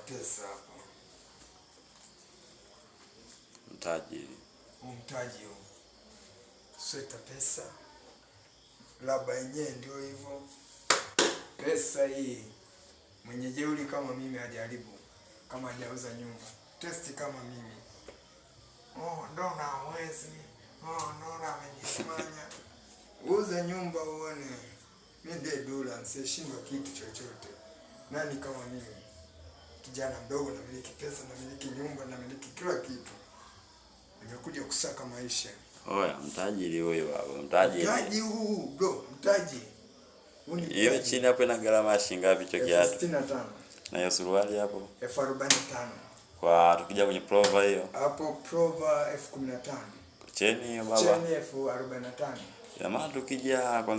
pesa hapa. Mtaji. Huu mtaji huu. Sweta pesa. Laba yenyewe ndio hivyo. Pesa hii. Mwenye jeuri kama mimi hajaribu. Kama hajauza nyumba. Testi kama mimi. Oh, ndona hawezi. Oh, ndona amejifanya. Uza nyumba uone. Mimi ndiye Dula, nisiyeshindwa kitu chochote. Nani kama mimi? Kijana mdogo, namiliki pesa, namiliki nyumba, namiliki kila kitu. Nimekuja kusaka maisha. Oya, mtajiri huyu baba, mtajiri. Mtaji huu bro, mtaji. Huu ni Hiyo mtaji. chini hapo ina gharama ya shilingi ngapi hicho Elfu kiatu? 65. Na hiyo suruali hapo? 45,000. Kwa tukija kwenye prova hiyo. Hapo prova 15,000. Cheni hiyo baba. Cheni 45,000. Jamaa tukija kwanza